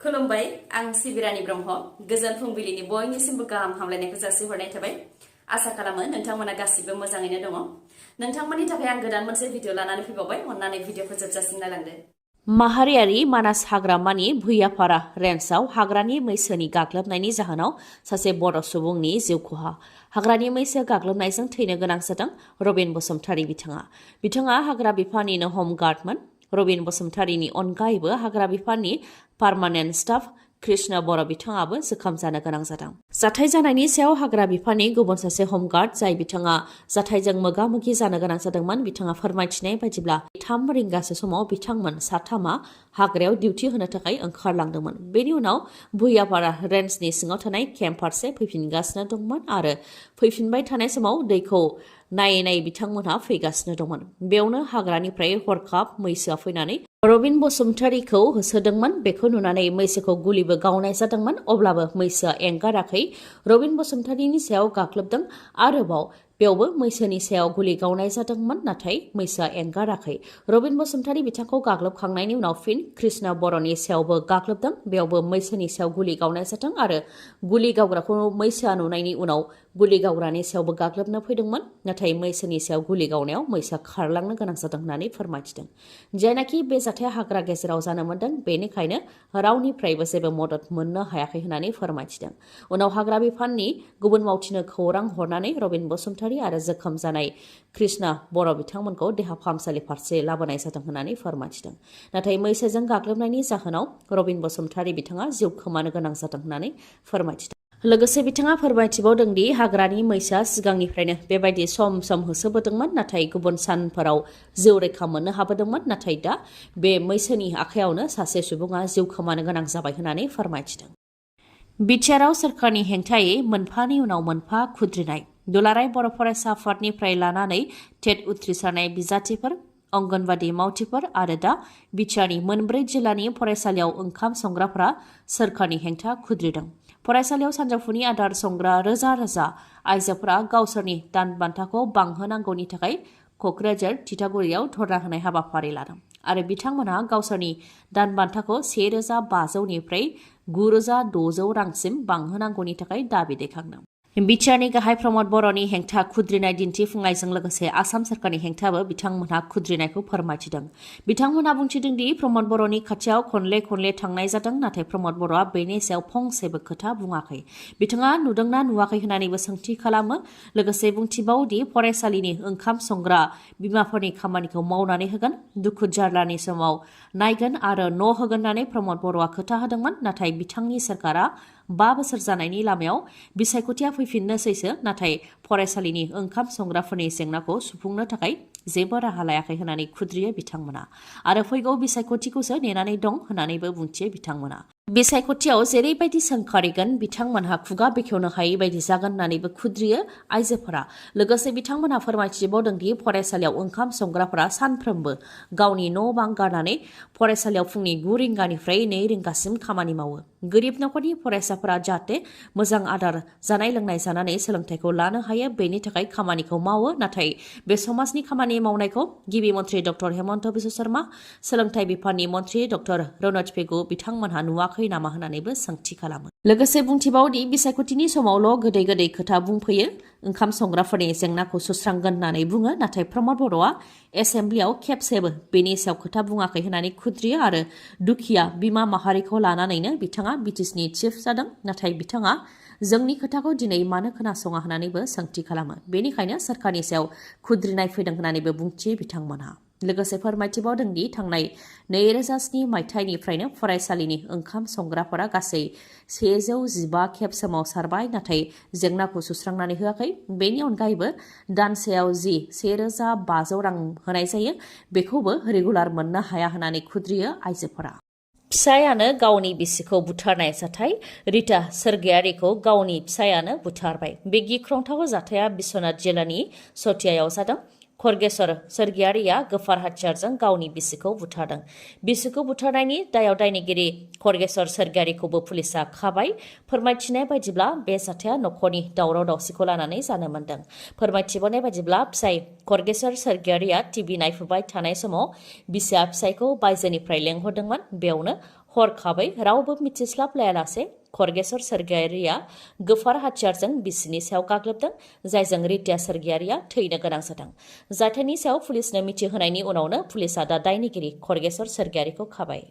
खुलुमबाय आं सिबिरानि ब्रह्म गोजोन फुंबिलिनि बयनिसिमबो गाहाम हामलायनायखौ जासिहरनाय थाबाय आसा खालामो नोंथांमोना गासिबो मोजाङैनो दङ नोंथांमोननि थाखाय आं गोदान मोनसे भिडिअ लानानै फैबावबाय अन्नानै भिडिअखौ जोबजासिम नायलांदो माहारियारि मानास हाग्रामानि भुइयापारा रेन्जआव हाग्रानि मैसोनि गाग्लोबनायनि जाहोनाव सासे बर' सुबुंनि जिउ खहा हाग्रानि मैसो गाग्लोबनायजों थैनो गोनां जादों रबिन बसुमतारी बिथाङा हाग्रा बिफाननिनो हम गार्डमोन रबिन बसुमतारीनि अनगायैबो हाग्रा बिफाननि पार्मानेन्ट स्टाफ कृष्ण बर' बिथाङाबो जोखोम जानो गोनां जादों जाथाय जानायनि सायाव हाग्रा बिफाननि गुबुन सासे हमगार्ड जाय बिथाङा जाथायजों मोगा-मोगि जानो गोनां जादोंमोन बिथाङा फोरमायथिनाय बायदिब्ला 3 रिंगासो समाव बिथांमोन साथामा हाग्रायाव डिउटि होनो थाखाय ओंखारलांदोंमोन बेनि उनाव भुइयापारा रेन्जनि सिङाव थानाय केम्प फारसे फैफिनगासिनो दंमोन आरो फैफिनबाय थानाय समाव दैखौ नायै बिथांमोनहा फैगासिनो दंमोन बेयावनो हाग्रानिफ्राय हरखाब मैसोआ फैनानै रबिन बसुमतारीखौ होसोदोंमोन बेखौ नुनानै मैसोखौ गुलिबो गावनाय जादोंमोन अब्लाबो मैसोआ एंगाराखै रबिन बसुमतारीनि सायाव गाग्लोबदों आरोबाव बेयावबो मैसोनि सायाव गुलि गावनाय जादोंमोन नाथाय मैसोआ एंगाराखै रबिन बसुमतारी बिथांखौ गाग्लोबखांनायनि उनाव फिन कृष्ण बर'नि सायावबो गाग्लोबदों बेयावबो मैसोनि सायाव गुलि गावनाय जादों आरो गुलि गावग्राखौ मैसोआ नुनायनि उनाव गुलि गावग्रानि सायावबो गाग्लोबनो फैदोंमोन नाथाय मैसोनि सायाव गुलि गावनायाव मैसोआ खारलांनो गोनां जादों होननानै फोरमायथिदों जायनाखि बे जाथाया हाग्रा गेजेराव जानो मोन्दों बेनिखायनो रावनिफ्रायबो जेबो मदद मोननो हायाखै होननानै फोरमायथिदों उनाव हाग्रा बिफाननि गुबुन मावथिनो खौरां हरनानै रबिन बसुमतारी आरो जोखोम जानाय कृष्ण बर' बिथांमोनखौ देहा फाहामसालि फारसे लाबोनाय जादों होननानै फोरमायथिदों नाथाय मैसोजों गाग्लोबनायनि जाहोनाव रबिन बसुमतारी बिथाङा जिउ खोमानो गोनां जादों होननानै फोरमायथिदों लोगोसे बिथाङा फोरमायथिबावदों दि हाग्रानि मैसोआ सिगांनिफ्रायनो बेबायदि सम सम होसोबोदोंमोन नाथाय गुबुन सानफोराव जिउ रैखा मोननो हाबोदोंमोन नाथाय दा बे मैसोनि आखायावनो सासे सुबुङा जिउ खोमानो गोनां जाबाय होननानै फोरमायथिदों बिटिआरआव सोरखारनि हेंथायै मोनफानि उनाव मोनफा खुद्रिनाय दुलाराय बर' फरायसा आफादनिफ्राय लानानै टेट उथ्रिसारनाय बिजाथिफोर अंगनबादि मावथिफोर आरो दा बिटिआरनि मोनब्रै जिल्लानि फरायसालियाव ओंखाम संग्राफोरा सोरखारनि हेंथा खुद्रिदों फरायसालियाव सानजौफुनि आदार संग्रा रोजा रोजा आइजोफोरा गावसोरनि दान बान्थाखौ बांहोनांगौनि थाखाय क'क्राझार थिथागुरियाव धरना होनाय हाबाफारि लादों आरो बिथांमोनहा गावसोरनि दान बान्थाखौ 1,500निफ्राय 9,600 रांसिम बांहोनांगौनि थाखाय दाबि दैखांदों बिटिआरनि गाहाय प्रमद बर'नि हेंथा खुद्रिनाय दिन्थिफुंनायजों लोगोसे आसाम सोरखारनि हेंथाबो बिथांमोनहा खुद्रिनायखौ फोरमायथिदों बिथांमोनहा बुंथिदों दि प्रमद बर'नि खाथियाव खनले थांनाय जादों नाथाय प्रमद बर'आ बेनि सायाव फंसेबो खोथा बुङाखै बिथाङा नुदोंना नुवाखै होननानैबो सोंथि खालामो लोगोसे बुंथिबावदि फरायसालिनि ओंखाम संग्रा बिमाफोरनि खामानिखौ मावनानै होगोन दुखु जारलानि समाव नायगोन आरो न' होगोन होननानै प्रमद बर'आ खोथा होदोंमोन नाथाय बिथांनि सोरखारा 5 बोसोर जानायनि लामायाव बिसायख'थिया फैफिननोसैसो नाथाय फरायसालिनि ओंखाम संग्राफोरनि जेंनाखौ सुफुंनो थाखाय जेबो राहा लायाखै होननानै खुद्रियो बिथांमोना आरो फैगौ बिसायख'थिखौसो नेनानै दं होननानैबो बुंथियो बिथांमोना बिसायख'थियाव जेरैबायदि सोंखारिगोन बिथांमोनहा खुगा बेखेवनो हायै बायदि जागोन होननानैबो खुद्रियो आइजोफोरा लोगोसे बिथांमोनहा फोरमायथिबावदों दि फरायसालियाव ओंखाम संग्राफोरा सानफ्रोमबो गावनि न' बां गारनानै फरायसालियाव फुंनि 9 रिंगानिफ्राय 2 रिंगासिम खामानि मावो गोरिब नखरनि फरायसाफोरा जाहाथे मोजां आदार जानाय लोंनाय जानानै सोलोंथाइखौ लानो हायो बेनि थाखाय खामानिखौ मावो नाथाय बे समाजनि खामानि मावनायखौ गिबि मन्थ्रि डक्टर हेमन्त बिश्व शर्मा सोलोंथाइ बिफाननि मन्थ्रि डक्टर रनज पेगु बिथांमोनहा नुवाखै नामा होननानैबो सोंथि खालामो लोगोसे बुंथिबावदि बिसायख'थिनि समावल' गोदै खोथा बुंफैयो ओंखाम संग्राफोरनि जेंनाखौ सुस्रांगोन होननानै बुङो नाथाय प्रमद बर'आ एसेम्ब्लियाव खेबसेबो बेनि सायाव खोथा बुङाखै होननानै खुद्रियो आरो दुखिया बिमा माहारिखौ लानानैनो बिथाङा बिटिसिनि चिफ जादों नाथाय बिथाङा जोंनि खोथाखौ दिनै मानो खोनासङा होननानैबो सोंथि खालामो बेनिखायनो सोरखारनि सायाव खुद्रिनाय फैदों होननानैबो बुंथियो बिथांमोनहा लोगोसे फोरमायथिबावदों दि थांनाय 2007 मायथाइनिफ्रायनो फरायसालिनि ओंखाम संग्राफोरा गासै 115 खेब सोमावसारबाय नाथाय जेंनाखौ सुस्रांनानै होआखै बेनि अनगायैबो दानसेयाव जि 1,500 रां होनाय जायो बेखौबो रेगुलार मोननो हाया होननानै खुद्रियो आइजोफोरा फिसायानो गावनि बिसिखौ बुथारनाय जाथाय रिता सोरगियारिखौ गावनि फिसायानो बुथारबाय बे गिख्रंथाव जाथाया बिश्वनाथ जिल्लानि सथियायाव जादों खरगेश्वर सोरगियारिया गोफार हाथियारजों गावनि बिसिखौ बुथारदों बिसिखौ बुथारनायनि दायाव दायनिगिरि खरगेश्वर सोरगियारिखौबो पुलिसा खाबाय फोरमायथिनाय बायदिब्ला बे जाथाया नखरनि दावराव दावसिखौ लानानै जानो मोन्दों फोरमायथिबावनाय बायदिब्ला फिसाय खरगेश्वर सोरगियारिया टिभि नायफुबाय थानाय समाव बिसिया फिसायखौ बायजोनिफ्राय लेंहरदोंमोन बेयावनो हरखाबै रावबो मिथिस्लाबलायालासे खरगेसर सोरगियारिया गोफार हाथियारजों बिसिनि सायाव गाग्लोबदों, जायजों रिटिया सोरगियारिया थैनो गोनां जादों। जाथायनि सायाव पुलिसनो मिथिहोनायनि उनावनो पुलिसआ दा दायनिगिरि खरगेसर सोरगियारिखौ खाबाय।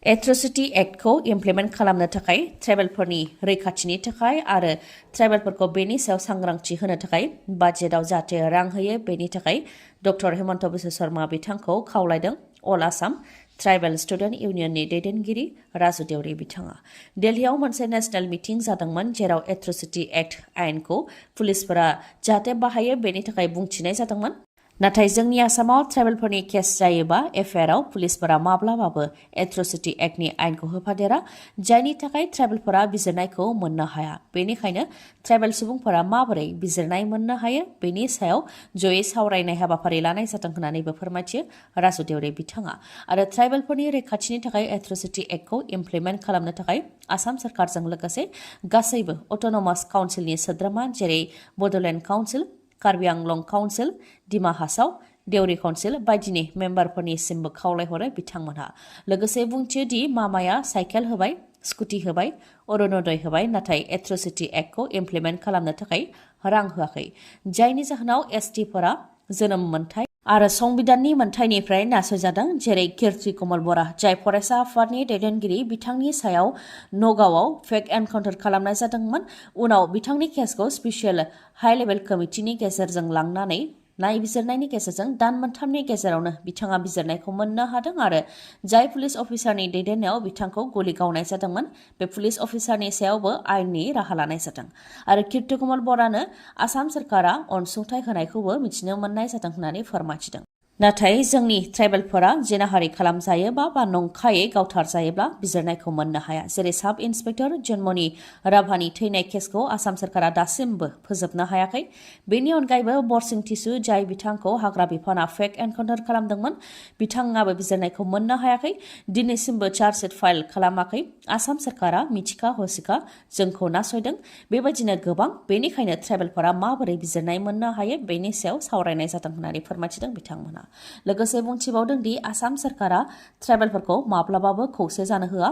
एट्रसिटी एक्टखौ इमप्लिमेन्ट खालामनो थाखाय ट्राइबेलफोरनि रैखाथिनि थाखाय आरो ट्राइबेलफोरखौ बेनि सायाव सांग्रांथि होनो थाखाय बाजेटआव जाहाथे रां होयो बेनि थाखाय डक्टर हेमन्त बिश्व शर्मा बिथांखौ खावलायदों अल आसाम ट्राइबेल स्टुडेन्ट इउनियननि दैदेनगिरि राजु देउरि बिथाङा। दिल्लीयाव मोनसे नेशनेल मिटिं जादोंमोन जेराव एट्रसिटी एक्ट आयेनखौ पुलिसफोरा जाहाथे बाहायो बेनि थाखाय बुंथिनाय जादोंमोन। नाथाय जोंनि आसामाव ट्राइबेलफोरनि केस जायोबा एफआइआरआव पुलिसफोरा माब्लाबाबो एट्रसिटी एक्टनि आयेनखौ होफादेरा, जायनि थाखाय ट्राइबेलफोरा बिजिरनायखौ मोननो हाया। बेनिखायनो ट्राइबेल सुबुंफोरा माबोरै बिजिरनाय मोननो हायो बेनि सायाव जयै सावरायनाय हाबाफारि लानाय जादों होननानैबो फोरमायथियो राजु देउरि बिथाङा। आरो ट्राइबेलफोरनि रैखाथिनि थाखाय एट्रसिटी एक्टखौ इमप्लिमेन्ट खालामनो थाखाय आसाम सरकारजों लोगोसे गासैबो अट'नमास काउन्सिलनि सोद्रोमा जेरै Bodoland council, Karbi Anglong council, Dima Hasao, Deori council बायदिनि मेम्बारफोरनिसिमबो खावलायहरो बिथांमोनहा। लोगोसे बुंथियो दि मामाया साइकेल होबाय, स्कुटि होबाय, अरुणोदय होबाय, नाथाय एट्रसिटी एक्टखौ इमप्लिमेन्ट खालामनो थाखाय रां होआखै, जायनि जाहोनाव एसटिफोरा जोनोम मोनथाय आरो संबिधाननि मोनथायनिफ्राय नासयजादों। जेरै कीर्ति कमल बरा, जाय फरायसा आफादनि दैदेनगिरि, बिथांनि सायाव नगावआव फेक एनकाउन्टार खालामनाय जादोंमोन। उनाव बिथांनि केसखौ स्पेसियेल हाइ लेभेल कमिटिनि गेजेरजों लांनानै नायबिजिरनायनि गेजेरजों दान मोनथामनि गेजेरावनो बिथाङा बिजिरनायखौ मोननो हादों आरो जाय पुलिस अफिसारनि दैदेननायाव बिथांखौ गलि गावनाय जादोंमोन बे पुलिस अफिसारनि सायावबो आयेननि राहा लानाय जादों। आरो कीर्ति कमल बरानो आसाम सरकारा अनसुंथाइ होनायखौबो मिथिनो मोननाय जादों होननानै फोरमायथिदों। नाथाय जोंनि ट्राइबेलफोरा जिनाहारि खालामजायोबा बा नंखायै गावथारजायोब्ला बिजिरनायखौ मोननो हाया। जेरै साब इन्सपेक्टर जन्मनि राभानि थैनाय केसखौ आसाम सरकारा दासिमबो फोजोबनो हायाखै। बेनि अनगायैबो बरसिं टिसु, जाय बिथांखौ हाग्रा बिफाना फेक एनकाउन्टार खालामदोंमोन, बिथाङाबो बिजिरनायखौ मोननो हायाखै। दिनैसिमबो चार्जसिट फाइल खालामाखै। आसाम सरकारा मिथिखा हसिखा जोंखौ नासयदों। बेबायदिनो गोबां, बेनिखायनो ट्राइबेलफोरा माबोरै बिजिरनाय मोननो हायो बेनि सायाव सावरायनाय जादों होननानै फोरमायथिदों बिथांमोना। लोगोसे बुंथिबावदों दि आसाम सरकारा ट्राइबेलफोरखौ माब्लाबाबो खौसे जानो होआ।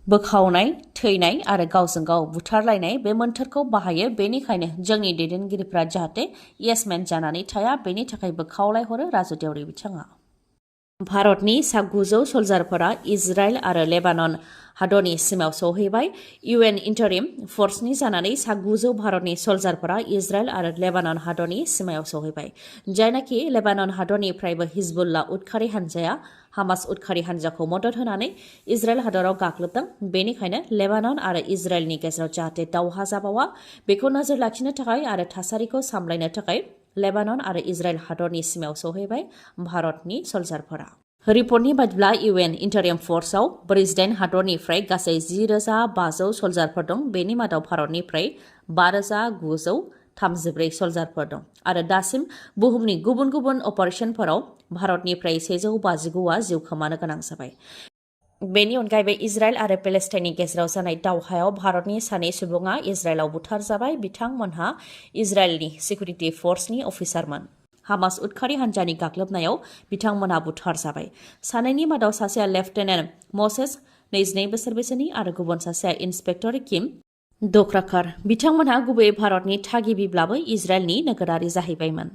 बोखावनाय, थैनाय आरो गावजों गाव बुथारलायनाय बे मोन्थोरखौ बाहायो। बेनिखायनो जोंनि दैदेनगिरिफ्रा जाहाथे येसमेन जानानै थाया बेनि थाखायबो खावलायहरो राजु देउरि बिथाङा। भारतनि सा 900 सल्जारफोरा इजराइल आरो लेबानन हादरनि सिमायाव सौहैबाय। इउएन इन्टारिम फर्सनि जानानै सा 900 भारतनि सल्जारफोरा इजराइल आरो लेबानन हादरनि सिमायाव सौहैबाय, जायनाखि लेबानन हादरनिफ्रायबो हिजबुल्लाह उदखारि हानजाया हामास उदखारि हानजाखौ मदद होनानै इजराइल हादराव गाग्लोबदों। बेनिखायनो लेबानन आरो इजराइलनि गेजेराव जाहाथे दावहा जाबावा बेखौ नोजोर लाखिनो थाखाय आरो थासारिखौ सामलायनो थाखाय लेबानन आरो इजराइल हादरनि सिमायाव सौहैबाय भारतनि सल्जारफोरा। रिपर्टनि बायदिब्ला इउएन इन्टारिम फर्सआव 48 हादरनिफ्राय गासै 10,500 सल्जारफोर दं। बेनि मादाव भारतनिफ्राय 5,934 सल्जारफोर दं आरो दासिम बुहुमनि गुबुन गुबुन अपारेशनफोराव भारतनिफ्राय 159आ जिउ खोमानो गोनां जाबाय। बेनि अनगायैबो इजराइल आरो पेलेस्टाइननि गेजेराव जानाय दावहायाव भारतनि सानै सुबुङा इजराइलाव बुथारजाबाय। बिथांमोनहा इजराइलनि सिकिउरिटि फर्सनि अफिसारमोन। हामास उदखारि हानजानि गाग्लोबनायाव बिथांमोनहा बुथारजाबाय। सानैनि मादाव सासेया लेफ्टेनेन्ट मसेस 22 बोसोर बैसोनि आरो गुबुन सासेया इन्सपेक्टर किम दक्राकार। बिथांमोनहा गुबैयै भारतनि थागिबिब्लाबो इजराइलनि नोगोरारि जाहैबायमोन।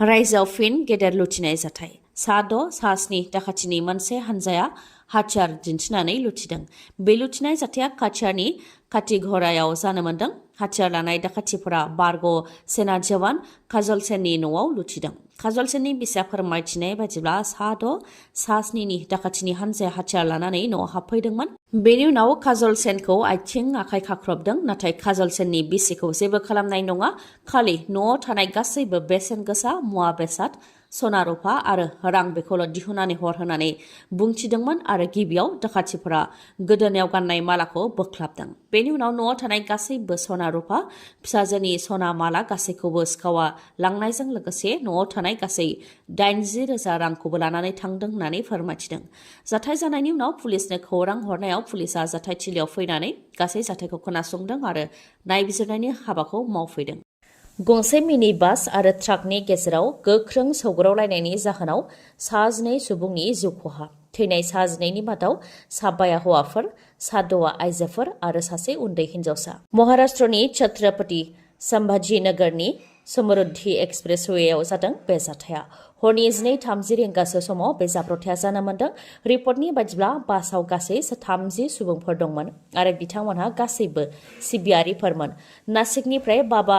रायजोआव फिन गेदेर लुथिनाय जाथाय। सा 6, सा 7 दाखाथिनि मोनसे हानजाया हाथियार दिन्थिनानै लुथिदों। बे लुथिनाय जाथाया काछारनि काटिघरायाव जानो मोन्दों। हाथियार लानाय दाखाथिफोरा बारग' सेना जवान काजल सेननि न'आव लुथिदों। काजल सेननि बिसिया फोरमायथिनाय बायदिब्ला सा 6, सा 7नि दाखाथिनि हानजाया हाथियार लानानै न'आव हाबफैदोंमोन। बेनि उनाव काजल सेनखौ आथिं आखाइ खाख्रबदों, नाथाय काजल सेननि बिसिखौ जेबो खालामनाय नङा, खालि न'आव थानाय गासैबो बेसेन गोसा मुवा बेसाद, सना रुफा आरो रां बेखौल' दिहुननानै हर होननानै बुंथिदोंमोन आरो गिबियाव दाखाथिफोरा गोदोनायाव गाननाय मालाखौ बोख्लाबदों। बेनि उनाव न'आव थानाय गासैबो सना रुफा, फिसाजोनि सना माला गासैखौबो सिखावा लांनायजों लोगोसे न'आव थानाय गासै 80,000 रांखौबो लानानै थांदों होननानै फोरमायथिदों। जाथाय जानायनि उनाव पुलिसनो खौरां हरनायाव पुलिसआ जाथायथिलियाव फैनानै गासै जाथायखौ खोनासंदों आरो नायबिजिरनायनि हाबाखौ मावफैदों। गंसे मिनि बास आरो ट्राकनि गेजेराव गोख्रों सौग्रावलायनायनि जाहोनाव सा 12 सुबुंनि जिउ खहा। थैनाय सा 12नि मादाव साबाया हौवाफोर, सा 6आ आइजोफोर आरो सासे उन्दै हिनजावसा। महाराष्ट्रनि छत्रपति सम्भाजीनगरनि समृद्धि एक्सप्रेसवेआव जादों बे जाथाया। हरनि 12:30 रिंगासो समाव बे जाब्रबथाया जानो मोन्दों। रिपर्टनि बायदिब्ला बासाव गासै 30 सुबुंफोर दंमोन आरो बिथांमोनहा गासैबो सिबियारिफोरमोन। नासिकनिफ्राय बाबा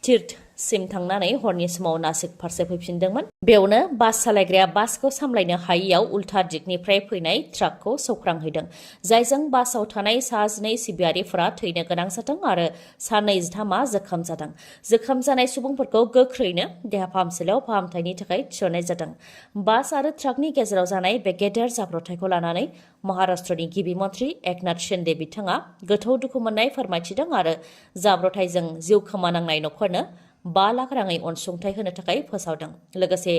तीर्थसिम थांनानै हरनि समाव नासिक फारसे फैफिनदोंमोन। बेयावनो बास सालायग्राया बासखौ सामलायनो हायैयाव उल्था दिगनिफ्राय फैनाय ट्राकखौ सौख्रांहैदों, जायजों बासाव थानाय सा 12 सिबियारिफोरा थैनो गोनां जादों आरो सा 23आ जोखोम जादों। जोखोम जानाय सुबुंफोरखौ गोख्रैनो देहा फाहामसालियाव फाहामथायनि थाखाय थिसननाय जादों। बास आरो ट्राकनि गेजेराव जानाय बे गेदेर जाब्रबथायखौ लानानै महाराष्ट्रनि गिबि मन्थ्रि एकनाथ शिन्दे बिथाङा गोथौ दुखु मोननाय फोरमायथिदों आरो जाब्रबथायजों जिउ खोमानांनाय नखरनो 5 लाख राङै अनसुंथाइ होनो थाखाय फोसावदों। लोगोसे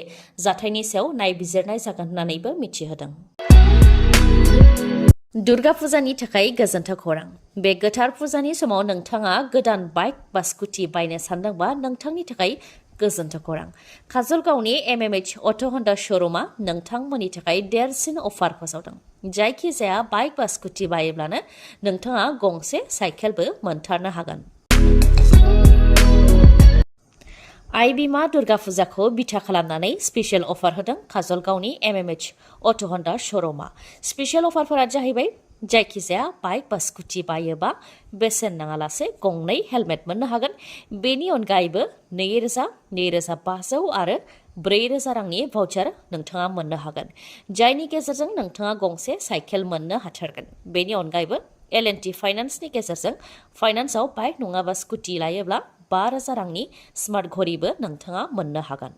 जाथायनि सायाव नायबिजिरनाय जागोन होननानैबो मिथिहोदों। दुर्गा फुजानि थाखाय गोजोनथाव खौरां। बे गोथार फुजानि समाव नोंथाङा गोदान बाइक बा स्कुटि बायनो सानदोंबा नोंथांनि थाखाय गोजोनथाव खौरां। काजलगावनि MMH अट' हन्डा श'रुमा नोंथांमोननि थाखाय देरसिन अफार फोसावदों। जायखिजाया बाइक बा स्कुटि बायोब्लानो नोंथाङा गंसे साइकेलबो मोनथारनो हागोन। आइ बिमा दुर्गा फुजाखौ बिथा खालामनानै स्पेशल अफार होदों काजलगावनि MMH अट' हन्डा श'रुमा। स्पेशल अफारफोरा जाहैबाय जायखिजाया बाइक बा स्कुटि बायोबा बेसेन नाङालासे गंनै हेलमेट मोननो हागोन। बेनि अनगायैबो 2,000, 2,500 आरो 4,000 रांनि भाउचार नोंथाङा मोननो हागोन, जायनि गेजेरजों नोंथाङा गंसे साइकेल मोननो हाथारगोन। बेनि अनगायैबो L&T फाइनान्सनि गेजेरजों फाइनान्सआव बाइक नङाबा स्कुटि लायोब्ला 5,000 रांनि स्मार्ट घड़ीबो नोंथाङा मोननो हागोन।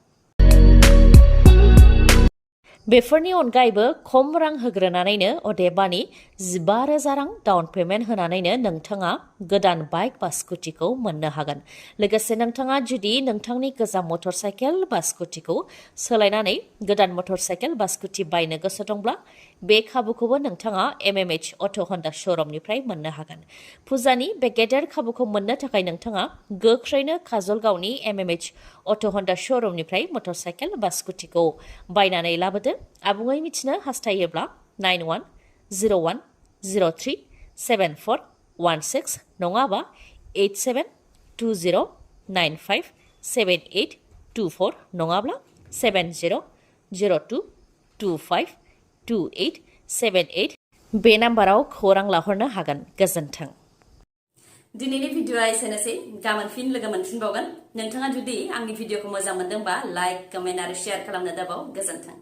बेफोरनि अनगायैबो खम रां होग्रोनानैनो अदेबानि 15,000 रां डाउन पेमेन्ट होनानैनो नोंथाङा गोदान बाइक बा स्कुटिखौ मोननो हागोन। लोगोसे नोंथाङा जुदि नोंथांनि गोजाम मटर साइकेल बा स्कुटिखौ सोलायनानै गोदान मटर साइकेल बा स्कुटि बायनो गोसो दंब्ला बे खाबुखौबो नोंथाङा MMH अट' हन्डा श'रुमनिफ्राय मोननो हागोन। फुजानि बे गेदेर खाबुखौ मोननो थाखाय नोंथाङा गोख्रैनो काजलगावनि MMH अट' हन्डा श'रुमनिफ्राय मटर साइकेल बा स्कुटिखौ बायनानै लाबोदो। आबुङै मिथिनो हास्थायोब्ला 9101037416 नङाबा 8720957824 नङाब्ला 7002252878 बे नाम्बाराव खौरां लाहरनो हागोन। गोजोन्थों। दिनैनि भिडिअआ एसेनोसै। गाबोन फिन लोगो मोनफिनबावगोन। नोंथाङा जुदि आंनि भिडिअखौ मोजां मोनदोंबा लाइक, कमेन्ट आरो शेयार खालामनो दाबाव। गोजोन्थों।